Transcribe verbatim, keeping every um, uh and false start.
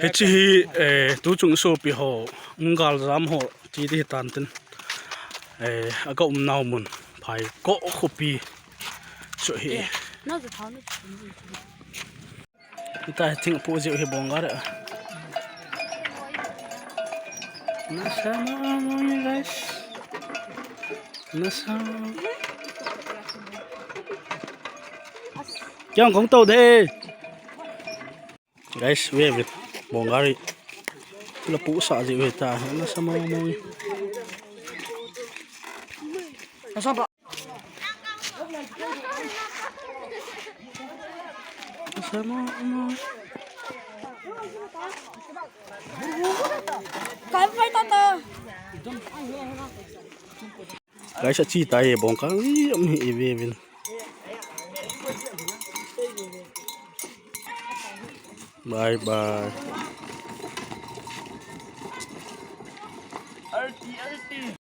Hiche hi, eh, tuchung sopi ho, um, galjam ho, ti di hitan tin. Eh, aga umnau mun, Phaikop khopi. So hi. Hita hi thing pu jiu hi bong gari. Nasa mong mong, guys. Nasa. Kya kong to de. Guys, ve ve. Bong gari. La pu sa jiu hita. Nasa mong mong. Guys, achi tai bong ka. Ui, am hi ve vin. Bye bye.